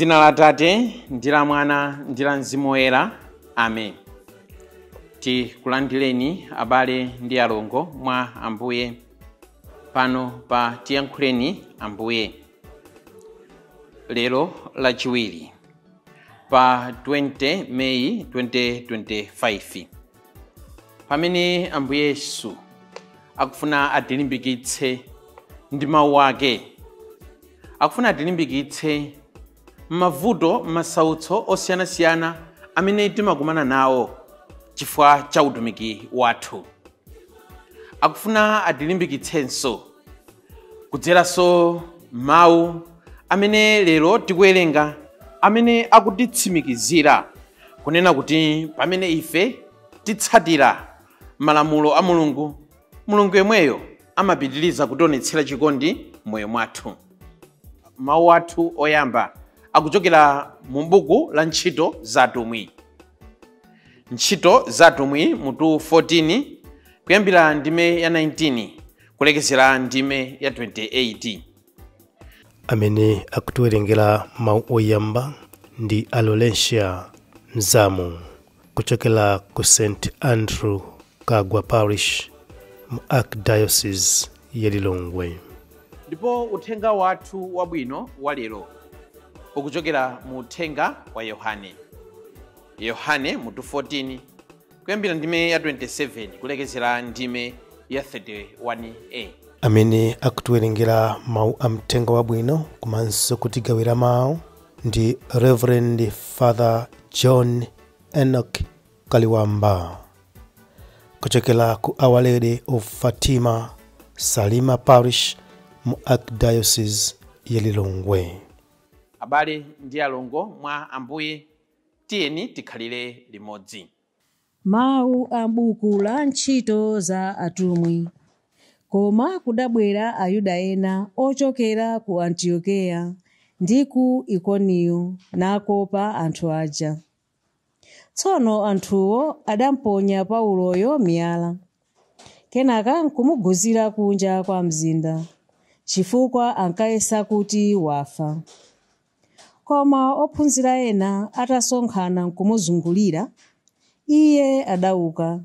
Mdzina la Tate ndi la Mwana ndi la Mzimu Woyera, amen. Tikulandireni abale ndi alongo mwa Ambuye pano pa Tiyankhuleni Ambuye. Lero lachiwiri pa 20 Meyi 2025, pamene Ambuye Yesu akufuna atilimbikitse ndi mawu ake, akufuna atilimbikitse mavuto, masautso osiyanasiyana amene timakumana nawo chifukwa cha utumiki wathu. Akufuna atilimbikitsenso kudzeranso mawu amene lero tikuwerenga, amene akutitsimikizira kunena kuti pamene ife titsatira malamulo a Mulungu, Mulungu yemweyo amapitiriza kutionetsera chikondi m'moyo mwathu. Mawu athu oyamba akuchokera mu buku la Ntchito za Atumwi. Ntchito za Atumwi mutu 14 kuyambira ndime ya 19 kulekezera ndime ya 28. Amene akutiwerengera mawu oyamba ndi Alolensia Mzamu kuchokera ku St Andrew Kagwa Parish mu Archdiocese ya Lilongwe. Ndipo uthenga wathu wabwino wa lero ukuchokera mu uthenga wa Yohane. Yohane mutu 14 kuyambira ndime ya 27 kulekezera ndime ya 31a. Amene akutiwerengera mawu a mthenga wabwino komanso kutigawira mawu ndi Reverend Father John Enoch Kaliwamba kuchokera ku Our Lady of Fatima Salima Parish mu Archdiocese ya Lilongwe. Abale ndi alongo mwa Ambuye, tiyeni tikhalire limodzi. Mawu a buku la Ntchito za Atumwi. Koma kudabwera Ayuda ena ochokera ku Antiokeya ndi ku Ikoniyo nakopa anthu aja. Tsono anthuwo adamponya Pauloyo miyala, kenaka nkumuguzira kunja kwa mzinda, chifukwa ankayesa kuti wafa. Koma ophunzira ena atasonkhana nkumuzungulira, iye adauka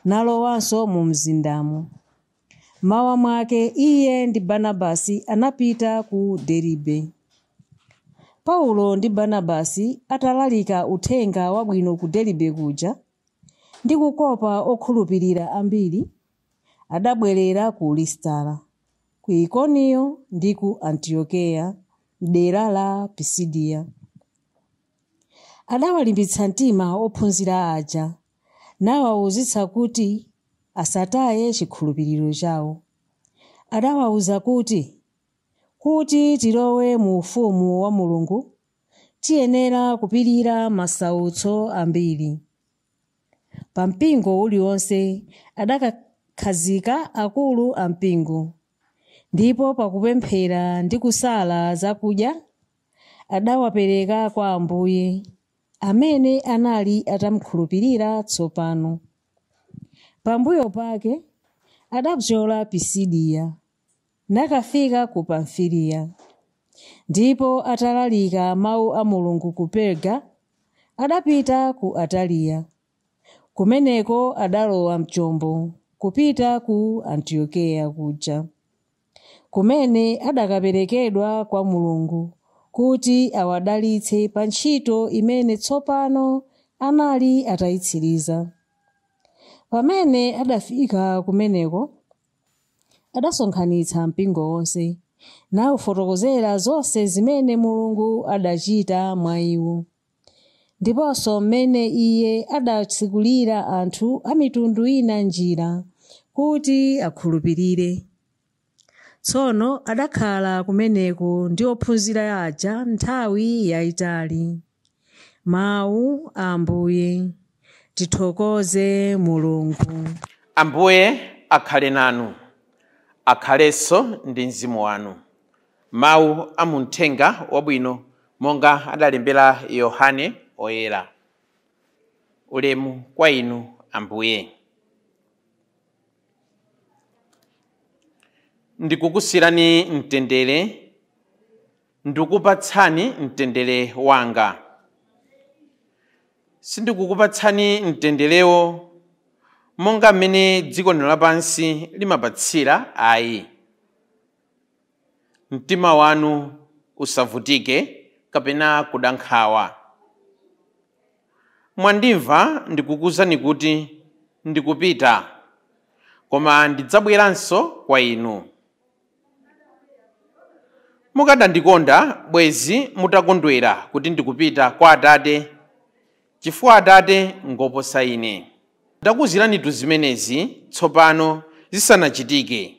nalowanso mu mzindamo. Mawa mwake iye ndi Barnabasi anapita ku Deribe. Paulo ndi Barnabasi atalalika uthenga wabwino ku Deribe kuja ndi kukopa okhulupirira ambiri, adabwerera ku Listara, ku Ikoniyo ndi ku Antiokeya m'dera la Pisidiya. Adawalimbitsa mtima ophunzira aja nawawuzitsa kuti asataye chikhulupiriro chawo. Adawawuza kuti tilowe mu ufumu wa Mulungu tiyenera kupirira masautso ambiri. Pa mpingo uliwonse adakakhazika akulu a mpingo, ndipo pakupemphera ndi kusala zakudya adawapereka kwa Ambuye amene anali atamukhulupirira tsopano. Pambuyo pake adabzola Pisidiya nakafika ku Pamfiliya. Ndipo atalalika mawu a Mulungu ku Perga, adapita ku Ataliya. Kumeneko adalowa mchombo kupita ku Antiokeya kuja, kumene adakaperekedwa kwa Mulungu kuti awadalitse pa ntchito imene tsopano anali atayitsiriza. Pamene adafika kumeneko, adasonkhanitsa mpingo wonse nawufotokozera zonse zimene Mulungu adachita mwa iwo, ndiponso mmene iye adatsekulira anthu a mitundu ina njira kuti akhulupirire. Tsono adakhala kumeneko ndi ophunzira aja nthawi yayitali. Mawu a Ambuye. Tithokoze Mulungu. Ambuye akhale nanu, akhalenso ndi mzimu wanu. Mawu a muthenga wabwino monga adalembera Yohane Oyera. Ulemu kwa inu Ambuye. Ndikukusirani mtendere, Ndikupatsani mtendere wanga. Sindikukupatsani mtenderewo monga mmene dziko lino lapansi limapatsira ayi. Mtima wanu usavutike kapena kuda nkhawa. Mwandimva ndikukuwuzani kuti ndikupita, koma ndidzabweranso kwa inu. Mukadandikonda bwezi mutakondwera kuti ndikupita kwa Atate, chifukwa Atate ngoposa ine. Ndakuwuziranitu zimenezi tsopano zisanachitike,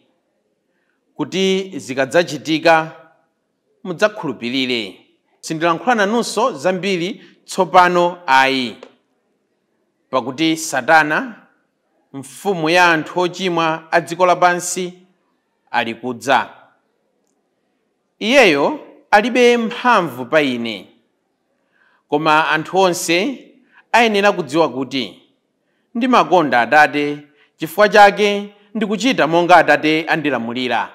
kuti zikadzachitika mudzakhulupirire. Sindilankhula nanunso zambiri tsopano ayi, pakuti Satana, mfumu ya anthu ochimwa a dziko lapansi, ali kudza. Iyeyo alibe mphamvu pa ine, koma anthu onse ayenera kudziwa kuti ndimakonda Atate, chifukwa chake ndikuchita monga Atate andilamulira.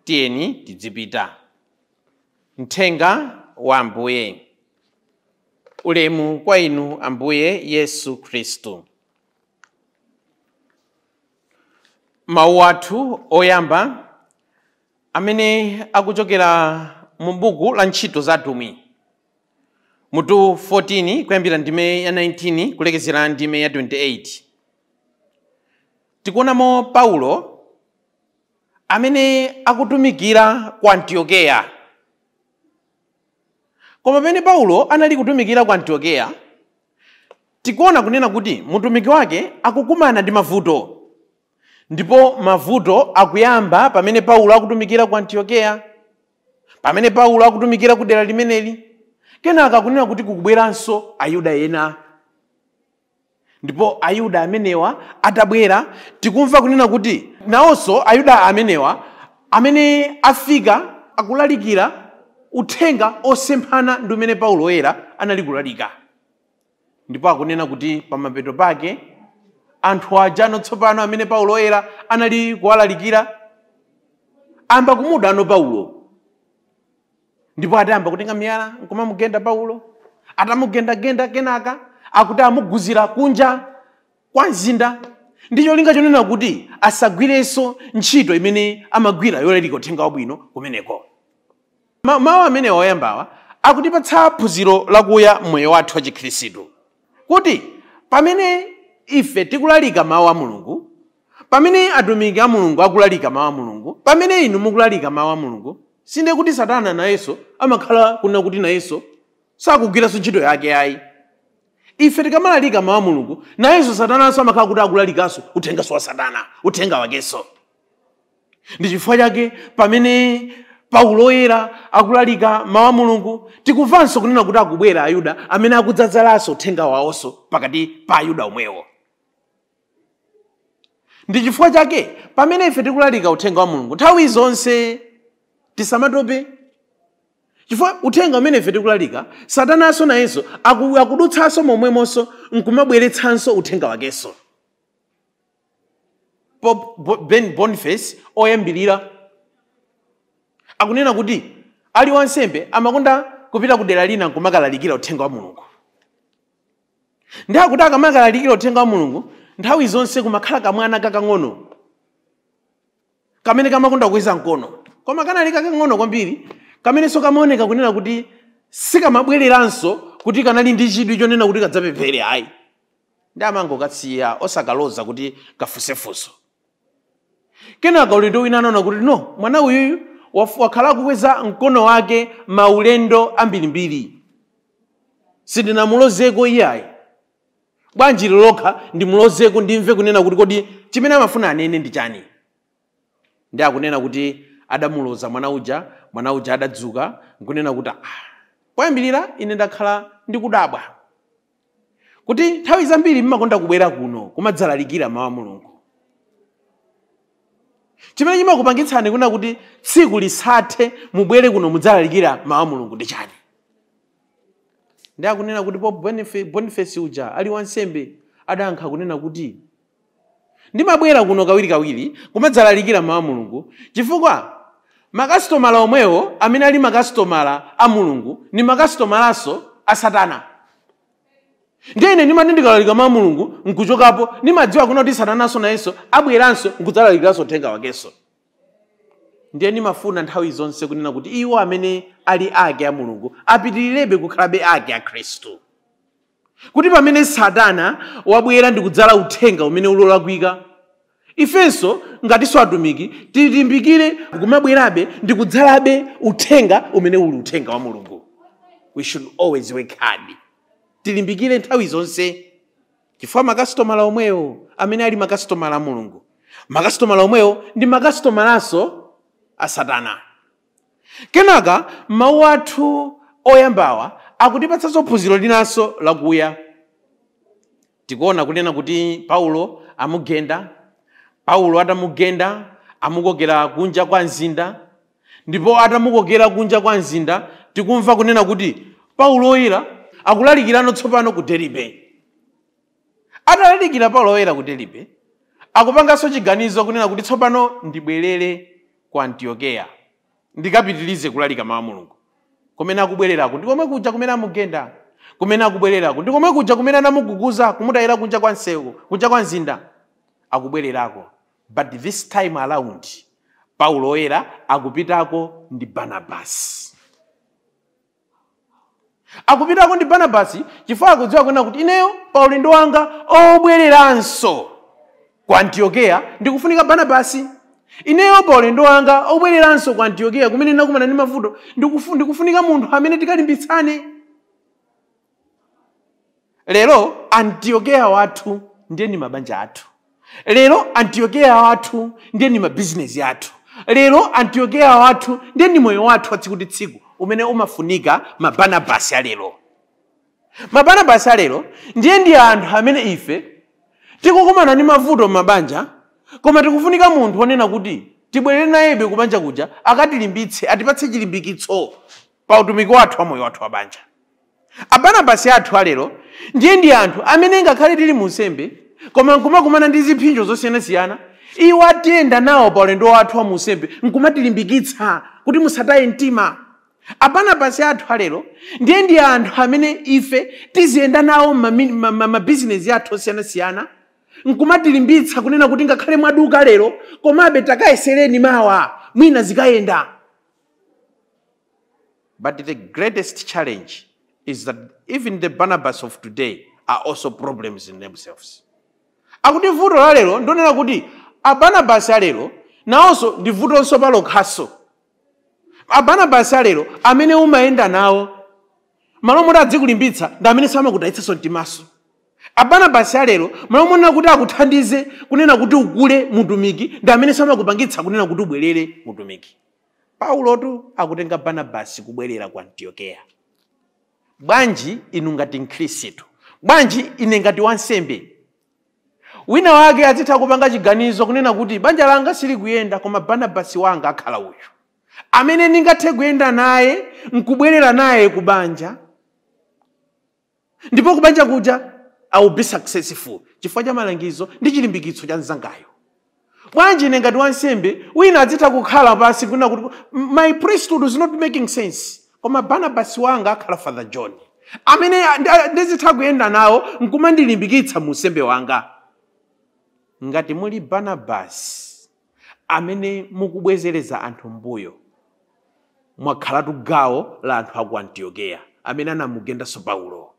Tiyeni tidzipita. Mthenga wa Ambuye. Ulemu kwa inu Ambuye Yesu Khristu. Mawu athu oyamba amene akuchokera mu buku la Ntchito za Atumwi, mutu 14 kuyambira ndime ya 19 kulekezera ndime ya 28. Tikuonamo Paulo amene akutumikira ku Antiokeya. Koma pamene Paulo anali kutumikira ku Antiokeya, tikuona kunena kuti mutumiki wake akukumana ndi mavuto. Ndipo mavuto akuyamba pamene Paulo akutumikira ku Antiokeya, pamene Paulo akutumikira ku dera limeneli. Kenaka akunena kuti kukubweranso Ayuda ena. Ndipo Ayuda amenewa atabwera, tikumva kunena kuti nawonso Ayuda amenewa amene afika akulalikira uthenga osemphana ndi umene Paulo woyera anali kulalika. Ndipo akunena kuti pamapeto pake anthu ajano tsopano amene Paulo woyera anali kuwalalikira amba kumuda ano Paulo. Ndipo atayamba kutenga miyala nkumamugenda Paulo, atamugendagenda kenaka akuti amuguzira kunja kwa mzinda, ndi cholinga chonena kuti asagwirenso ntchito imene amagwira yolalika uthenga wabwino kumeneko. Mawu amene oyambawa akutipatsa phunziro lakuya mmoyo wathu wa Chikhristu, kuti pamene ife tikulalika mawu a Mulungu, pamene atumiki a Mulungu akulalika mawu a Mulungu, pamene inu mukulalika mawu a Mulungu, sinde kuti Satana nayenso amakhala kuna kuti nayenso sakugwiranso ntchito yake ayi. Ife tikamalalika mawu a Mulungu, nayenso Satananso amakhala kuti akulalikanso uthenganso wa Satana, uthenga wakenso. Ndi chifukwa chake pamene Paulo woyera akulalika mawu a Mulungu, tikumvanso kunena kuti akubwera Ayuda amene akudzadzalanso uthenga wawonso pakati pa Ayuda omwewo. Ndi chifukwa chake pamene ife tikulalika uthenga wa Mulungu nthawi zonse tisamatope, chifukwa uthenga umene ife tikulalika, Satananso nayenso akudutsanso momwemonso nkumabweretsanso uthenga wakenso. Pope Ben Boniface oyambirira akunena kuti ali wansembe amakonda kupita ku dera lina nkumakalalikira uthenga wa Mulungu. Ndi akuti akamakalalikira uthenga wa Mulungu nthawi zonse kumakhala kamwana kakang'ono kamene kamakonda kukweza mkono, koma kanali kakang'ono kwambiri kamenenso kamaoneka kunena kuti sikamabwereranso kuti kanali ndi chidwi chonena kuti kadzapemphere ayi. Ndi amangokasiya osakaloza kuti kafunsefunso. Kenaka ulendo wina anaona kuti no, mwana uyuyu wakhala kukweza mkono wake maulendo ambirimbiri, sindinamulozeko iyayi, bwanji lokha ndimulozeko ndimve kunena kuti kodi chimene amafuna anene ndi chani. Ndi akunena kuti adamuloza mwana uja, mwana uja adadzuka nkunena kuti poyambirira ine ndakhala ndikudabwa kuti nthawi zambiri mmakonda kubwera kuno kumadzalalikira mawu a Mulungu. Chimene chimakupangitsani kunena kuti tsiku lisathe mubwere kuno mudzalalikira mawu a Mulungu ndi chani? Ndi akunena kuti Pope Boniface uja ali wansembe adayankha kunena kuti ndimabwera kuno kawirikawiri kumadzalalikira mawu a Mulungu chifukwa Makasitomala omwewo amene ali makasitomala a Mulungu ni makasitomalanso a Satana. Ndiye ine ndimati ndikalalika mawu a Mulungu nkuchokapo, ndimadziwa kuna kuti Satananso nayenso abweranso nkudzalalikaranso uthenga wakenso. Ndiye ndimafuna nthawi zonse kunena kuti iwo amene ali ake a Mulungu apitirirebe kukhalabe ake a Khristu, kuti pamene Satana wabwera ndi kudzala uthenga umene ulolakwika, ifenso ngatinso atumiki tilimbikire kumabwerabe ndi kudzalabe uthenga umene uli uthenga wa Mulungu. We should always work hard, tilimbikire nthawi zonse, chifukwa makasitomala omwewo amene ali makasitomala a Mulungu, makasitomala omwewo ndi makasitomalanso a Satana. Kenaka mawu athu oyambawa akutipatsanso phunziro linanso lakuya. Tikuona kunena kuti Paulo amugenda. Paulo atamugenda amukokera kunja kwa mzinda, ndipo atamukokera kunja kwa mzinda tikumva kunena kuti Paulo oyera akulalikirano tsopano ku Derbe. Atalalikira Paulo oyera ku Derbe, akupanganso chiganizo kunena kuti tsopano ndibwerere ku Antiokeya ndikapitirize kulalika mawu a Mulungu. Kumene akubwererako ndi komwe kuja kumene amugenda, kumene akubwererako ndi komwe kuja kumene anamuguguza kumutayira kunja kwa msewu, kunja kwa mzinda, akubwererako. But this time around Paulo oyera akupitako ndi Barnabas. Akupitako ndi Barnabas chifukwa akudziwa kunena kuti ineyo pa ulendo wanga obwereranso ku Antiokeya ndikufunika Barnabas. Ineyo pa ulendo wanga obwereranso ku Antiokeya kumene ndakumana ndi mavuto ndikufunika munthu amene tikalimbitsane. Lero Antiokeya wathu ndiye ni mabanja athu. Lero Antiokeya wathu ndiye ni mabizinesi athu. Lero Antiokeya wathu ndiye ni moyo wathu wa tsiku ndi tsiku umene umafunika mabarnabasi alero. Mabarnabasi alero ndiye ndi anthu amene ife tikukumana ndi mavuto m'mabanja, koma tikufunika munthu wonena kuti tibwerere nayebe kubanja kuja akatilimbitse, atipatse chilimbikitso pa utumiki wathu wa moyo wathu wa banja. Abarnabasi athu alero ndiye ndi anthu amene ngakhale tili mu nsembe koma nkumakumana ndi ziphinjo zosiyanasiyana, iwo atiyenda nawo pa ulendo wathu wa mu nsembe nkumatilimbikitsa kuti musataye mtima. Abarnabasi athu alero ndiye ndi anthu amene ife tiziyenda nawo mabizinesi athu osiyanasiyana nkumatilimbitsa kunena kuti ngakhale mwaduka lero komabe takayesereni mawa mwina zikayenda. But the greatest challenge is that even the Barnabas of today are also problems in themselves. Akuti vuto la lero ndonena kuti abarnabasi alero nawonso ndi vutonso palokhaso. Abarnabasi alero amene umayenda nawo malo moti adzikulimbitsa ndi amene samakutayitsanso mtimaso. Abarnabasi alero malo monena kuti akuthandize kunena kuti ukule mutumiki ndi amene samakupangitsa kunena kuti ubwerere mutumiki. Paulotu akutenga Barnabasi kubwerera ku Antiokeya. Bwanji inu ngati mkhristu, bwanji ine ngati wansembe, wina wake azitha kupanga chiganizo kunena kuti banja langa silikuyenda koma Barnabasi wanga akhala uyu amene ndingathe kuyenda naye nkubwerera naye ku banja, ndipo kubanja kuja I will be successful chifukwa cha malangizo ndi chilimbikitso cha mzangayo. Bwanji ine ngati wansembe wina azitha kukhala pasi kunena kuti my priesthood is not making sense koma Barnabas wanga akhala Father John amene ndizitha kuyenda nawo nkumandilimbikitsa mu unsembe wanga. Ngati muli Barnabas amene mukubwezereza anthu mbuyo, mwakhalatu gawo la anthu aku Antiokeya amene anamugendanso Paulo.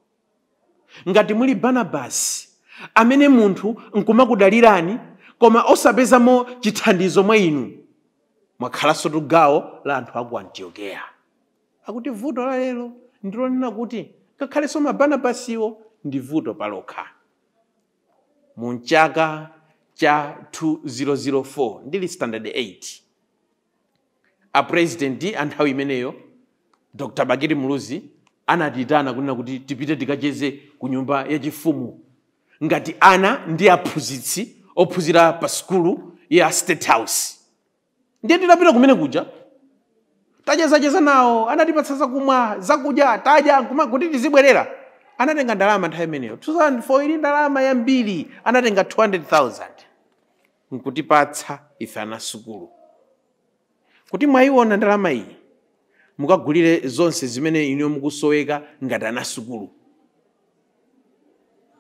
Ngati muli Barnabas amene munthu nkumakudalirani koma osapezamo chithandizo mwa inu, mwakhalanso gawo la anthu aku Antiokeya. Akuti vuto la lero ndilonena kuti ngakhalenso mabarnabasiwo ndi vuto palokha. Mu mchaka cha 2004 ndili standard 8, a president a nthawi imeneyo Dr. Bakili Muluzi anatiyitana kunena kuti tipite tikacheze ku nyumba yachifumu ngati ana ndi aphunzitsi ophunzira pa sukulu ya State House. Ndiye tinapita kumene kuja, tachezacheza nawo, anatipatsa zakumwa, zakudya, tadya kuti tizibwerera. Anatenga ndalama nthawi imeneyo 2004 ili ndalama yambiri, anatenga 200,000 nkutipatsa ife ana sukulu Kuti mwayiona ndalama iyi, mukagulire zonse zimene inu mukusoweka ngati anasukulu.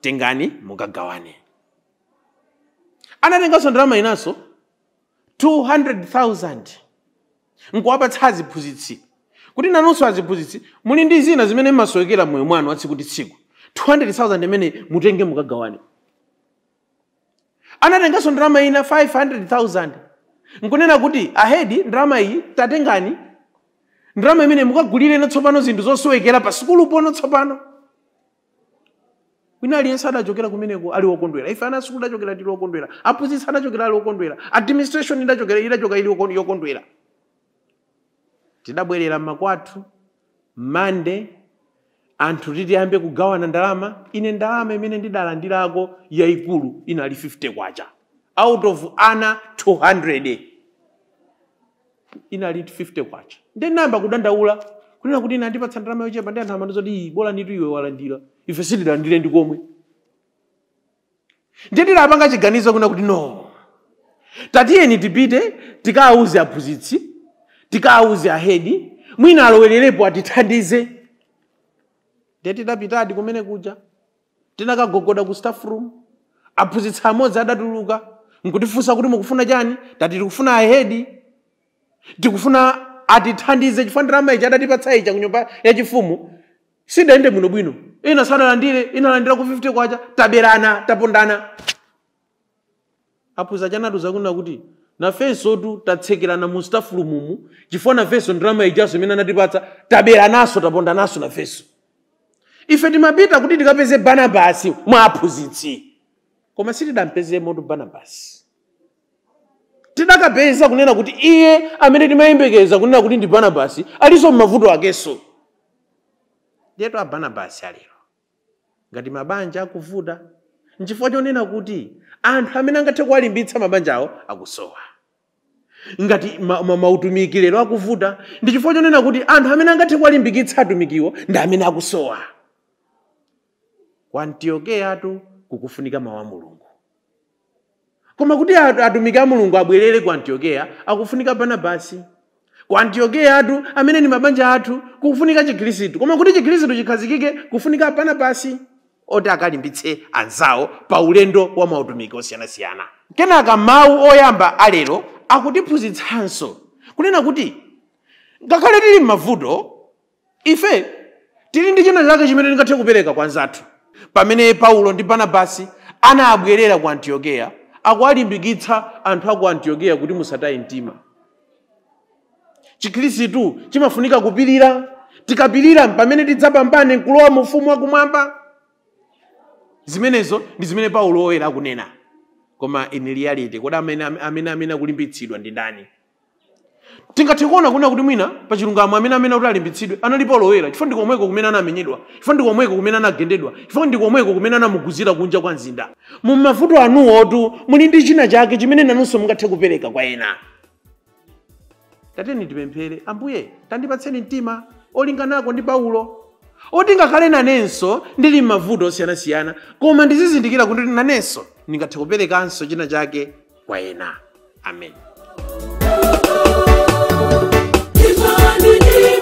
Tengani mukagawane. Anatenganso ndalama inanso 200,000 nkuwapatsa aziphunzitsi kuti nanunso aziphunzitsi muli ndi zina zimene mmasowekera moyo mwanu wa tsiku ndi tsiku, 200,000 imene mutenge mukagawane. Anatenganso ndalama ina 500,000 nkunena kuti ahedi, ndalama iyi tatengani, ndalama imene mukagulire tsopano zinthu zosowekera pa sukulu pono tsopano. Wina aliyense adachokera kumeneko ali wokondwera. Ife ana sukulu adachokera tili wokondwera, aphunzitsi adachokera ali wokondwera, administration idachoka ili yokondwera. Tidabwerera makwathu Mande, anthu titiyambe kugawana ndalama. Ine ndalama imene ndidalandirako yayikulu inali 50 kwacha out of ana 200, inali 50 kwacha. Ndinayamba kudandaula kunena kuti ine andipatsa ndalama yochepa, ndi anthu amandiza kuti bola nditu iwe walandira, ife sitilandire ndi komwe. Ndiye tidapanga chiganizo kuna kuti no, tatiyeni tipite tikawauze aphunzitsi, tikawauze ahedi, mwina alowererepo atithandize. Ndiye tidapitadi kumene kuja, tinakagogoda ku staff room. Aphunzitsi amodzi adatuluka nkutifunsa kuti mukufuna chani? Tati tikufuna ahedi, tikufuna atithandize chifukwa ndalama ija adatipatsa ija ku nyumba yachifumu sidayende bwinobwino, ina sadalandire, inalandira ku 50 kwacha, taberana, tapondana. Aphunzitsi chanatuza kunena kuti nafenso tatsekerana mu staff room mu chifukwa nafenso ndalama ijaso imene anatipatsa taberanaso, tapondanaso nafenso. Ife timapita kuti tikapeze Barnabasi mwa aphunzitsi, koma sitidampezemo tu Barnabasi. Tidakapeza kunena kuti iye amene timayembekeza kunena kuti ndi Barnabasi alinso m'mavuto akenso. Ndiyetu a Barnabasi alero ngati mabanja akuvuta nchifukwa chonena kuti anthu amene angathe kuwalimbitsa mabanja awo akusowa. Ngati mautumiki lero akuvuta ndi chifukwa chonena kuti anthu amene angathe kuwalimbikitsa atumikiwo ndi amene akusowa. Ku Antiokeya kukufunika mawu a Mulungu, koma kuti atumiki a Mulungu abwerere ku Antiokeya akufunika Barnabasi. Ku Antiokeya amene ni mabanja athu kukufunika Chikhristu, koma kuti Chikhristu chikhazikike kufunika Barnabasi oti akalimbitse anzawo pa ulendo wa mautumiki osiyanasiyana. Kenaka mawu oyamba alero akutiphunzitsanso kunena kuti ngakhale tili m'mavuto, ife tili ndi china chake chimene tingathe kupereka kwa anzathu. Pamene Paulo ndi Barnabasi anabwerera ku Antiokeya, akuwalimbikitsa anthu aku Antiokeya kuti musataye mtima. Chikhristu chimafunika kupirira. Tikapirira pamene tidzapambane nkulowa mu ufumu wakumwamba. Zimenezo ndi zimene Paulo woyera akunena. Koma in reality, kodi amene akulimbitsidwa ndi ndani? Tingathe kuona kuna kuti mwina pa chilungamo amene kuti alimbitsidwe anali Paulo woyera, chifukwa ndi komweko kumene anamenyedwa, chifukwa ndi komweko kumene anagendedwa, chifukwa ndi komweko kumene anamuguzira kunja kwa mzinda. Mu mavuto anuwotu muli ndi china chake chimene nanunso mungathe kupereka kwa ena. Tatiyeni tipemphere, Ambuye tandipatseni mtima olinganako ndi Paulo, oti ngakhale nanenso ndili m'mavuto osiyanasiyana, koma ndizizindikira kuti nanenso ndingathe kuperekanso china chake kwa ena. Amen. Imani ni